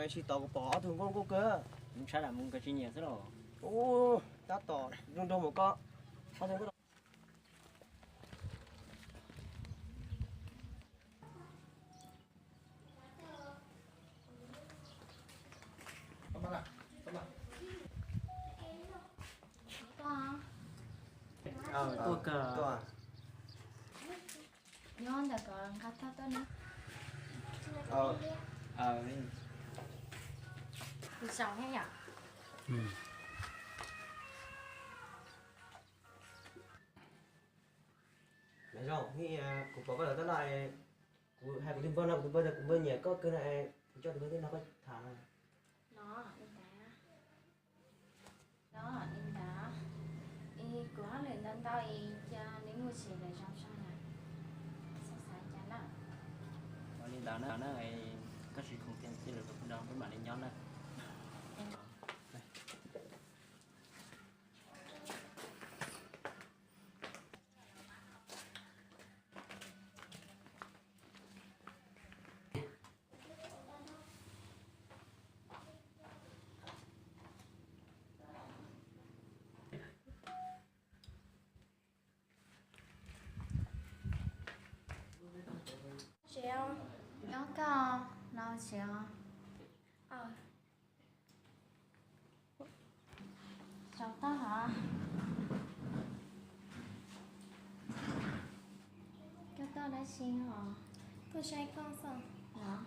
Tsis tau, kuv pom ob tug nkauj nkauj kawg. Mus tshab lam mus nkawd tsis nyiam xwb los. Ub, tab tom zoo nraug mus koj. Ob tug nkauj. Tuaj, tuaj kawg. Nyob ntawm ko nqa tag tuaj na. Kuv xav thiab yom. Zoo, kuv pom koj lawm tab no, kuv hais kuv tus npawg no, kuv tus npawg tias kuv npawg nyiam koj kawg no, kuv coj tus npawg tuaj nrog koj tham no. No, li ntawd, no, li ntawd, es kuv hauj lwm ntau ntau es cia neb mus tsev lawm zoo zoo na. Xav xav cas na. Li ntawd na, koj tsis khoom tiag tiag lawm no peb mam li nyob na. Nyob koj no tsev os. Tau toj hov. Koj toj dab tsi os? Tuaj saib koj xwb. Los?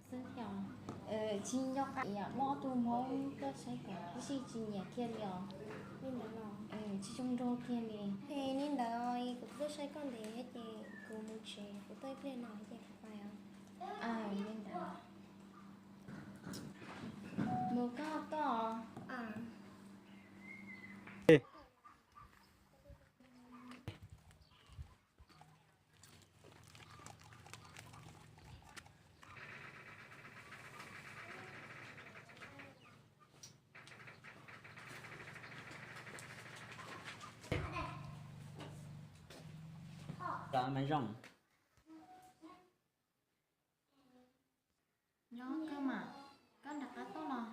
Xwb yog. Tsis nco qab yam muaj ob tug Hmoob tuaj saib kuv tib si tsis nyiam kiag li os. Li ntawd los? Tsis zoo nraug kiag li. Es li ntawd kuv tuaj saib koj ntev ces kuv mus tsev, kuv tuaj ib pliag no ces kuv pais os. Li ntawd. Mus koj toj. Tau me zoo. Nyob koj mas, koj nram qab tuaj los?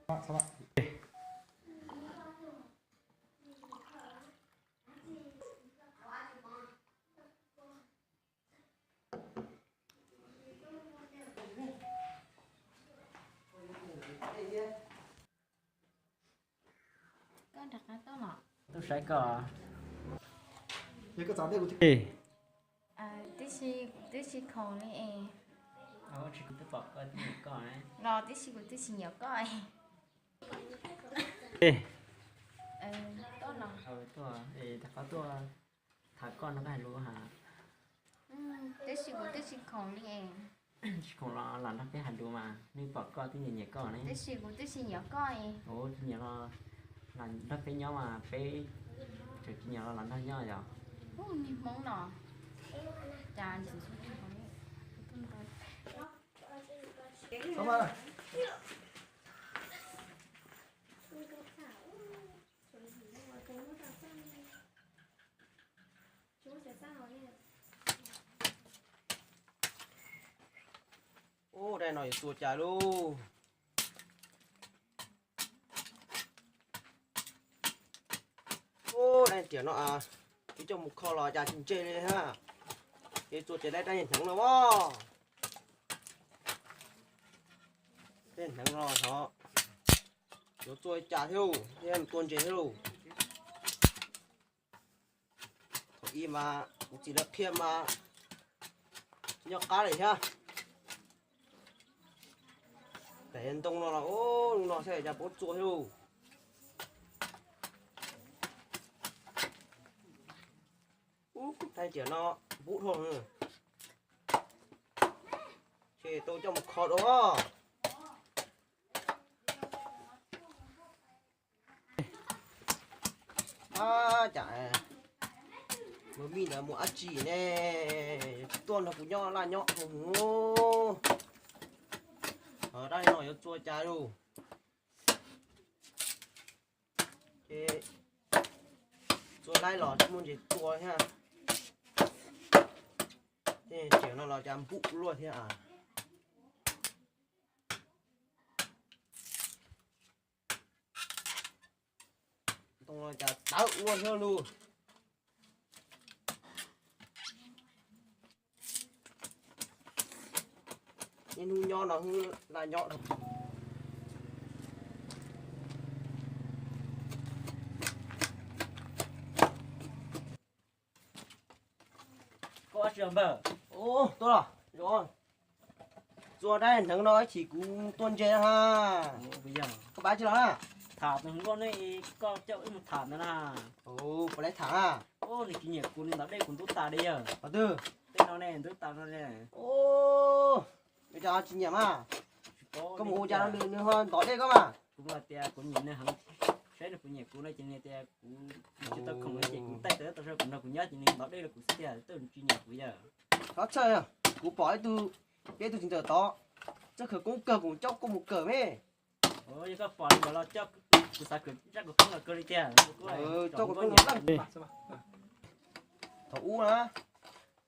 Koj rov qab tuaj los? Tuaj saib koj. Twb tsis, twb tsis khoom li es. Los tib si kuv twb tsis nyiam koj es. Tuaj los? Tuaj, rov qab tuaj tham koj no koj hais lus ha. Tab sis kuv twb tsis khoom li es. Tsis khoom los lam nrog peb hais lus mas, nej pom koj twb nyiam nyiam koj ne. Tab sis kuv twb tsis nyiam koj es. Ua tsis nyiam los lam nrog peb nyob mas peb tseem tsis nyiam los lam nrog nyob yom. Ub, niag Hmoob no. Cas ntxim ntxub. Ub, dab no yuav txua cas lauj. Ub, dab tiam no twb coj mus kho los cas tsis ntse li ha. Yuav txua cas dab dab hneev no as. Dab hneev no xyov yuav txua cas thiab lauj, thiab mus tua ntses thiab lauj. Thaum ub mas kuv txiv lawv qhia mas nyob qab lawm thiab. Tes ntoo no los ub, no saib cas puas txua thiab lauj. Ub, dab tiam no npub dhau. Ces tau coj mus kho dua. Ab, cas mus mij ntawd mus dab tsi ne, tsis tuaj nrog kuv nyob laj nyob dhau mus. Dab no yuav txua cas lauj. Ces txua laib los tsis muaj ntses tua thiab. Tej tsiaj no los cas npuj luaj thiab a. Ntoo los cas tawv luaj thiab lus. Niaj hnub nyob no hlub laj nyob dhau. Koj ua tsi npawg? Tuaj, txua dab hneev no ib chim kuv tuaj ntse na. Koj pab tsi los na? Tham tus hluas nkauj ne, koj coj wb mus tham ntawd na. Puas laiv tham na? Nws tsis nyiam kuv, nws ntov dej kuv ntub tas li yawg. Qhov twg? Tej no ne, ntub tas no ne. Ua cas tsis nyiam mas? Koj mus ua cas rau nws, nws ho ntov dej koj mas? Kuv tias kuv nyiam nws heev, saib nws puas nyiam kuv no ces nws tias kuv tsis tau khoom no ces kuv taij tawv tau kuv nrog kuv nyob ces nws ntov dej rau kuv xwb tiag, twb tsis nyiam kuv yawg. Txhob txhawj, kuv pom ib tug, peb ib tug txiv ntxawm tod, txawj khawv koob kawg, kuv coj koj mus kawm me. Yog koj pom li ntawd los coj kuv xav kawm zaj khawv koob los kawg li tiag. Coj khawv koob los. Thaum ub na,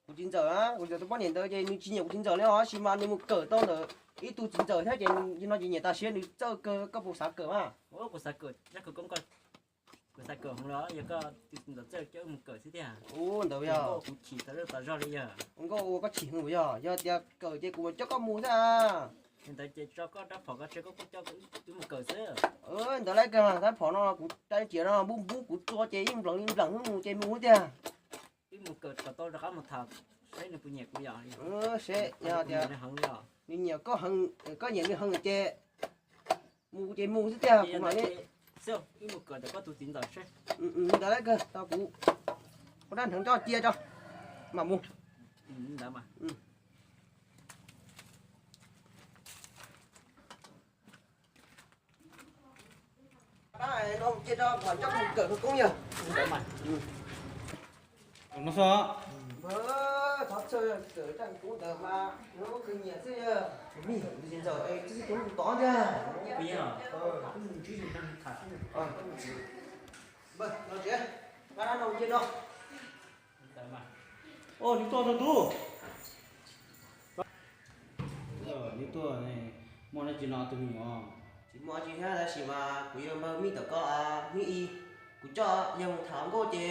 kuv txiv ntxawm na, kuv txiv ntxawm tus poj niam ntawd ces nws tsis nyiam kuv txiv ntxawm li os, tab sis mas nws mus kawm tau ntawm ib tug txiv ntxawm thiab ces no ces nyiam tas siab, nws txawj kawg, koj puas xav kawm mas? Kuv xav kawm zaj khawv koob, kuv xav kawm heev los yog koj tus txiv ntxawm txawj coj mus kawm xwb tiag. Ua ntawd yog kuv chim tas zog tas zog li yog. Ua nkauj ua koj chim heev yog, yog tias kawm ces kuv mam coj koj mus xwb. Li ntawd ces tso koj rab phom koj tseg, koj kuj coj wb mus kawm xwb. Ntawd laiv kawg, rab phom no kuv rab riam no npub npub kuv txua ces yeej nplees li nplees mus ces mus tiag. Wb mus kawm kom tau rov qab mus tham saib nws puas nyiam kuv yom. Seb yog tias nws nyiam koj heev, koj nyiam nws heev ces mus ces mus xwb tiag. Kuv mam li wb mus kawm ntawm koj tus txiv ntxawm seb. Ntawd laiv kawg, tau kuv ua dab hneev coj cia tso mam mus. Ntawd mas. Cia tso mam coj mus kawm khawv koob yog. Thov txhawj kawm zaj khawv koob ntawd mas nws kuj nyiam xwb yog. Tus txiv ntxawm twb tsis tau mus tod ntag. Npawg, no tsev, pab dab no cia no. Nws tuaj rau tub. Nws tuaj, muaj dab tsi no tus me nyuam? Tsis muaj dab tsi thiab, tab sis mas kuv yog npawg Mib tom ko, Mib i, kuv coj yawg mus tham hluas nkauj ces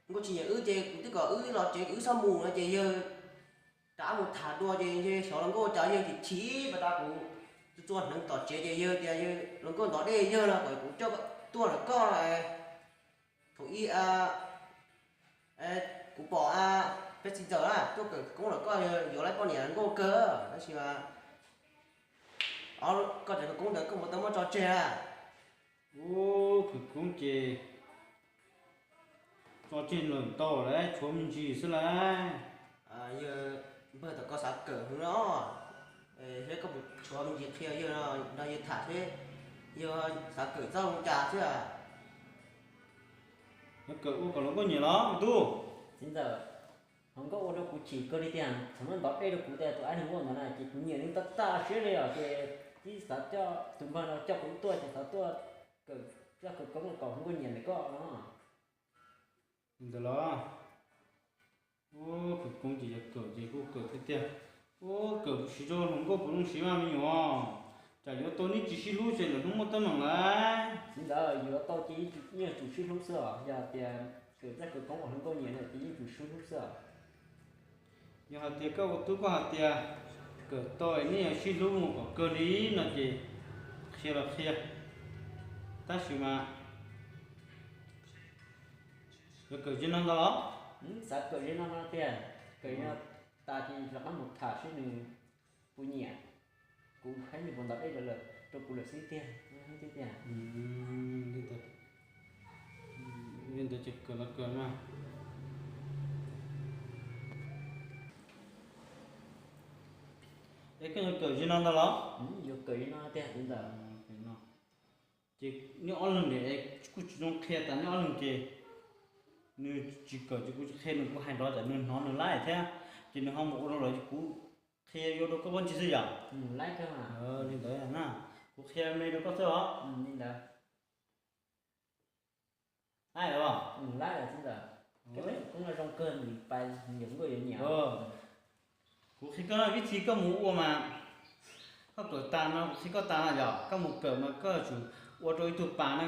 hluas nkauj tsis nyiam wb ces kuv twb kom wb los tsev, wb txhob mus no ces yawg rov qab mus tham dua ces ntshe xyov hluas nkauj cas yawg chim chim pas tas kuv txua hneev tom tsev ces yawg tias yawg hluas nkauj ntov dej yawg no kom kuv coj tuaj ntawm koj. Thaum ub kuv pom peb txiv ntxawm na tuaj kawm khawv koob los koj yuav lawv poj niam nkauj kawg, tab sis mas koj cov khawv koob ntawd koj puas tau muab tso tseg na? Ub, khawv koob ces tso tseg lawm ntau lawm, tshuav me ntsis xwb lawm. Yawg npawg tom koj xav kawm heev no, seb koj puas tshuav me ntsis qhia yawg no nrog yawg tham seb yawg xav kawm txoj zoo cas xwb. Yog kawm ua kom hluas nkauj nyiam los me tub? Txiv ntxawm, hluas nkauj ua rau kuv chim kawg li tiag, thaum nws ntov dej rau kuv tias tus ab neeg nkauj ntawd na ces kuv nyiam nws tas tas siab li os, ces tib xav coj tus npawg no coj kuv tuaj ces xav tuaj kawm zaj khawv koob kom hluas nkauj nyiam ntawm koj no. Ntawd los, ub, khawv koob ces yog kawm ces kuj kawm tiag tiag. Ub, kawm siv rau hluas nkauj puas zoo siv mas me nyuam? Tsam yuav tau neb tsis sib hlub ces lwm hnub muaj teeb meem lawm. Txiv ntxawm, yuav tau ces yeej tsum sib hlub xwb os, yog tias kawm zaj khawv koob kom hluas nkauj nyiam no ces yeej tsum sib hlub xwb os. Yog hais tias koj ua tub koj hais tias kawm tau nej yuav sib hlub mus kom kawg li no ces qhia los qhia, tab sis mas yuav kawm ze no ntag los? Xav kawm ze no no tiag, kawm ze no tas ces rov qab mus tham seb nws puas nyiam kuv thiab nws puas ntov dej rau kuv lawm xwb tiag. Li ntawd ces kawm los kawm mas. Es koj yuav kawm ze no ntag los? Yuav kawm ze no tiag txiv ntxawm. Ces neb ob leeg ntawd kuj tsis zoo qhia tas neb ob leeg ces nws tsis kawm ces kuv tsis qhia nws, kuv hais nrov tsam nws hnov nws laib thiab ces nws ho mus ua rau lawv ces kuv qhia yuav rau koj pab ntsis xwb yom. Li ntawd na, kuv qhia me rau koj xwb os. Li ntawd. Laib lawm os. Laib lawm txiv ntxawm. Koj zoo kawg, nws pais nws yuav nkauj yuav nyiam. Kuv qhia koj ib txhij koj mus ua mas, koj kawm tas no kuv qhia koj tas no yog koj mus kawm mas koj tsum ua rau ib tug pas no,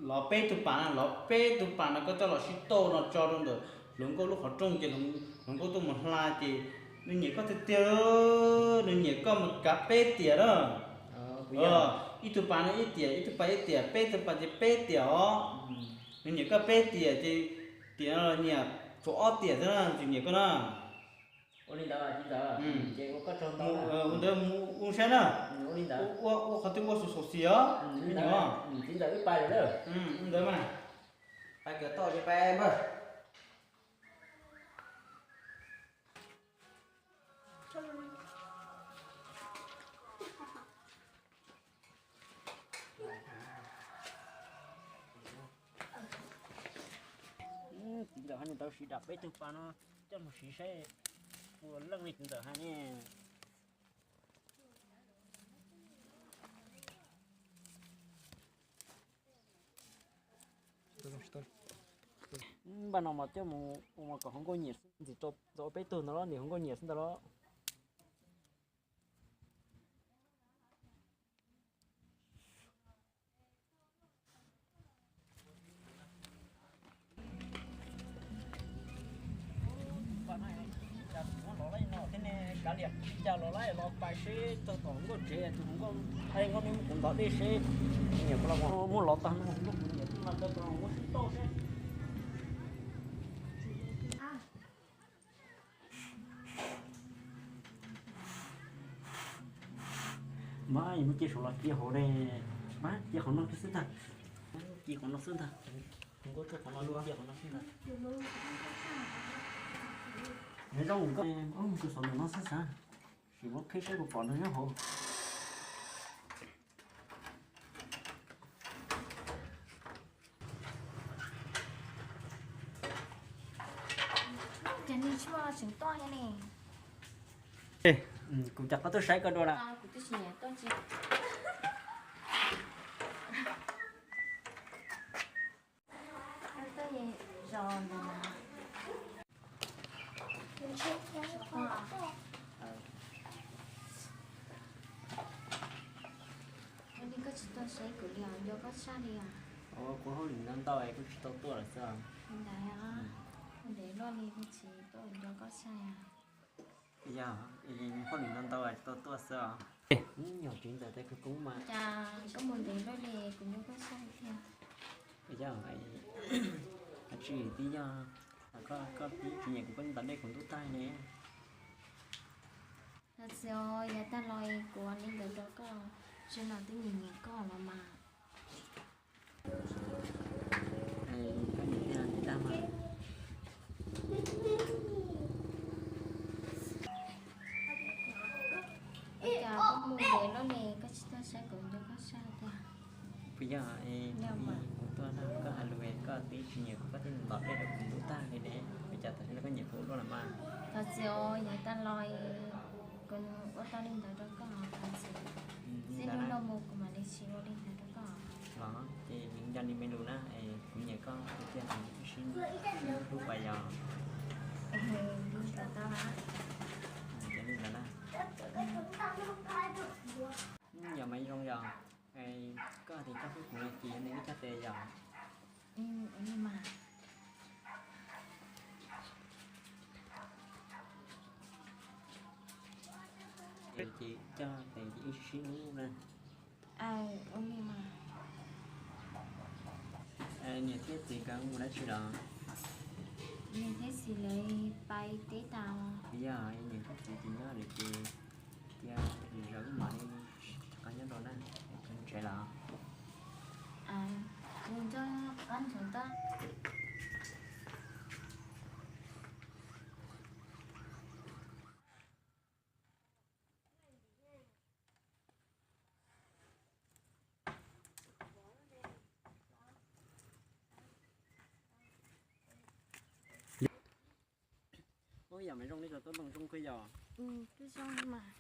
lov peb tug pas no, lov peb tug pas no koj coj los sib tauj no tso rau ntawm hluas nkauj lub qhov rooj ces hluas nkauj tuaj mus hla ces nws nyiam koj tiag tiag, nws nyiam koj mus kav peb tiam na. Ib tug pas no ib tiam, ib tug pas ib tiam, peb tug pas ces peb tiam os. Nws nyiam koj peb tiam ces tiam no nyiam tsuas ob tiam xwb na, tsis nyiam koj na. Ua li ntawd ces ua koj tsaug ntau. Ua ntawd mus ua saib na. Ua li ntawd, ua qhov twg ua xum xum xim os. Txiv ntxawm wb pais lawm. Ua ntawd mas, pais kawm tau ces pais npawg. Txiv ntxawm hais nws tau siv dam peb tug pas no coj mus siv saib puas leej li txiv ntxawm hais ne. Npaj no mas coj mus ua mas kom hluas nkauj nyiam xwb, ntxim rau txog peb tug ntawd los nws hluas nkauj nyiam xwb ntawd los. Thiab ne kav liam li cas los lawm los pais seb txog tom nkauj tsev tus hluas nkauj, nkauj neb mus kuv ntov dej seb nyiam kuv los muab lov tag no, nkauj kuv nyiam mas tau kuv los muab sib tauj seb. Mas muab cia saum los cia hauv ne, mas cia qhov no xwb ntag, cia qhov no xwb ntag, nkauj tuaj qhov no cia qhov no xwb ntag. Nyob zoo nkauj, mus kws saum ntawm no xwb xav, sim muab qhib saib puas pom nws nyob hauv. Cas nws tsis muaj tseem tuaj thiab ne? Kuv cas qhov tuaj saib koj dua na. Kuv twb tsis nyiam tuaj tsis. Tuaj zos ntawd. Ua li koj tsis tuaj saib kuv li os, nco koj tshaj li os. Kuv hauj lwm ntau ntau es kuv tsis tau tuaj lawm xwb. Li ntawd os, ua ntev luaj li kuv tsis tuaj nco koj tshaj os. Yog, hauj lwm ntau ntau es tsis tau tuaj xwb os. Nyuam tsev ntawm tej kawg koob mas. Cas koj mus ntev luaj li kuv nco koj tshaj li thiab. Yog, tsis tib yog koj tib tsis nyiam kuv, koj ntov dej kuv ntub tag ne. Los txiv os, yav tag los kuv ua li ntawd rau koj, zaum no twb nyiam nyiam koj los mas. Koj nyiam tiag nyiam tag mas. Cas koj mus ntev luaj li koj tsis tuaj saib kuv nco koj tshaj tiag. Puas yog? Kuv tuaj no koj hais lus es koj twb tsis nyiam kuv, koj twb ntov dej rau kuv ntub tag li ne, ua cas tam sim no koj nyiam kuv ua luaj los mas. Thov txim os, yav tag los kuv ua tau li ntawd rau koj os, thov txim. Xij hnub no mus kuv mam li tsis ua li ntawd rau koj. Los ces nco li me lus na, es kuv nyiam koj tiag tiag, sib hlub pas yos. Li ntawd na. Yog mas zoo yog, koj tias koj hlub kuv no ces yog li koj tias yog. Ces coj tes ces ib sib hlub na. Niam thiab txiv nkawd mus dab tsi los? Niam thiab txiv lawv pais teb tas. Yog niam thiab txiv tsis nyob lawm ces cia zaum wb mam li rov qab nyob rau na, tsev los. Mus nco qab ntsoov tau. Ub, yam mas zoo li cov tuaj ntoos zoo kawg yom. Twb zoo li mas.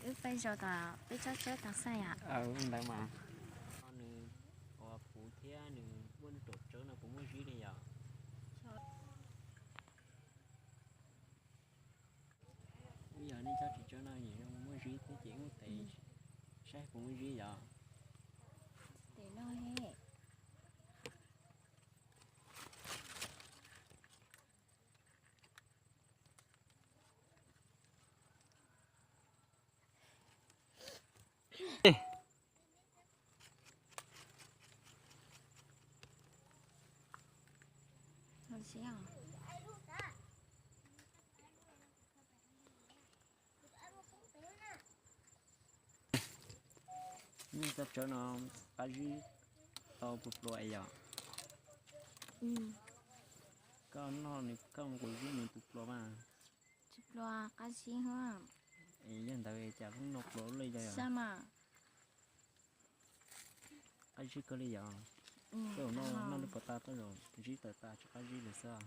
Wb peb zaum tas peb tsob tsawb tau xaj yom. Ntawd mas nws ua puv thiab nws Nej cov ris tsawb no nyiam zoo muab zib thiab ces wb tes saib puas muab zib yom. Tes no he. Nej cov tsawb no qab zib tau pluas pluas yom? Koj noj nws, koj mus zib nws tus pluas mas. Tsis pluas, qab zib. Yog ntawd cas pheej noj pluas li yog? Qab zib kawg li yom? Tej zaum noj, noj li puas tas tej zaum zib tawm tas tsis qab zib li xwb.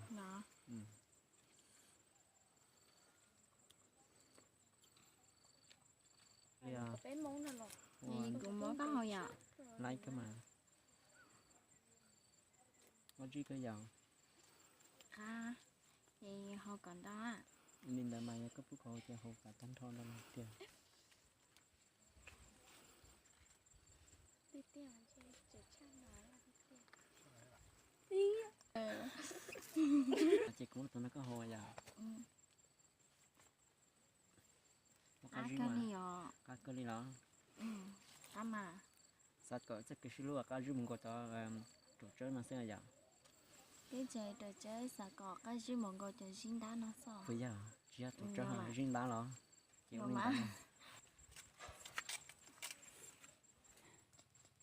Kuv muab koj haus yom? Laib kawg mas. Qab zib kawg yom? Qab, ces haus kom ntau. Li ntawd mas yog koj pub kuv haus ces haus kom tag nrho ntawd tiag. Ces kuv muab tus no koj haus yom? Qab kawg li os. Qab kawg li los? Qab mas. Xav kom txoj kev sib hlub qab zib mus nkaus cov raum tsawb no xwb yom? Peb tsev raum tsawb xav kom qab zib mus nkaus cov zib ntab no xwb. Puas yog? Tsis yog raum tsawb, zib ntab los? Ces ua li ntawd.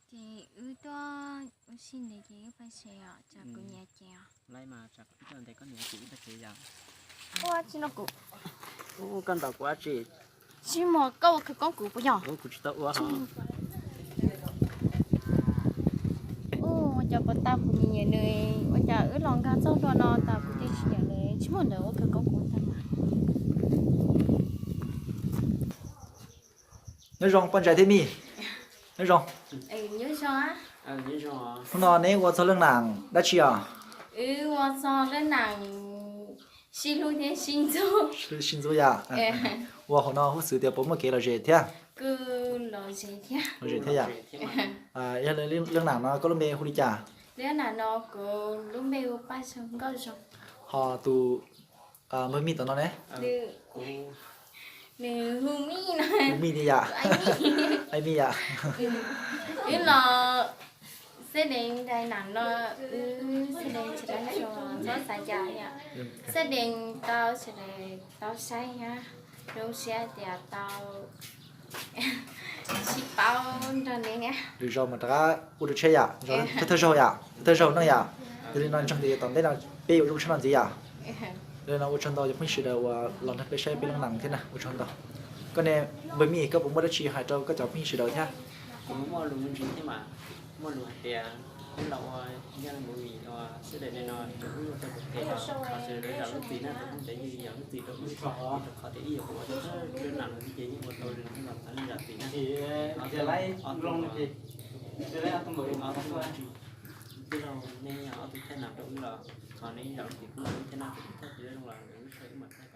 Ces wb tuaj ua si ntev ces wb pab tsev os, tsam kuv niam ces os. Laib mas tsam wb tuaj ntev koj niam ces wb pab tsev yom. Ua tsis no kuv. Koj ntaus kuv dab tsi? Tsis muaj, koj ua khawv koob kuv puas yog? Kuv tsis tau ua. Ua cas puas tau kuv niam nws, ua cas wb los nkag txoj hlua no tas kuv thiaj tsis nyiam nws, tsis muaj ntawd ua khawv koob kuv tag mas. Nyob zoo poj ntxhais thiab mij. Nyob zoo. Hnub no neb ua txog leej nam dab tsi os? Wb ua txog leej nam sib hlub thiab sib ntxub. Sib ntxub yom. Ua hauv no hub xwm tias puas muaj kev lom zem thiab? Lom zem thiab yom. Yog leej nam no koj lub npe hu li cas? Leej nam no kuv lub npe hu Paj Zoo Nkauj Zoo. Ho tus npawg Mij tom no ne? Nws hu Mij no. Hu Mij thiab yom. Aib Mij yom. Wb los xab dees ntais nam no, wb xab dees tsis tau zoo txhob xav cas yom. Xab dees tau sawv daws tau saib thiab, zoo siab tias tau sib paub nrog neb thiab. Lwm zaus mas rov qab ua rau tsheb yom, thawj zaug yom, thawj zaug neej yom. Yog li no ntseeg tias tom ntej no peb yuav zoo tshaj no ntxiv yom. Yog li no ua tsaug ntau cov phooj ywg sawv daws uas los nrog peb saib peb leej nam thiab na, ua tsaug ntau. Koj ne, npawg Mij, koj puas muaj dab tsi hais rau koj cov phooj ywg sawv daws thiab? Kuv muaj lus me ntsis thiab mas, muaj lus hais tias wb los ua npawg Mij los xwb, daim no rau wb ua tau pem pem, qhov sawv daws zam lub txim na, tus Hmoob cov yeej zam lub txim rau wb, rau qhov tias ib yam kuv ua tau leej nam no ces yeej ua tau li no los thov nej zam txim na. Ob tug, ob tug, tij laug, nej yog ob tug thawj nam rau wb los thov nej zam lub txim pub rau wb thiab na, tus thawj tsis zoo los wb txhawj wb mam txhawj.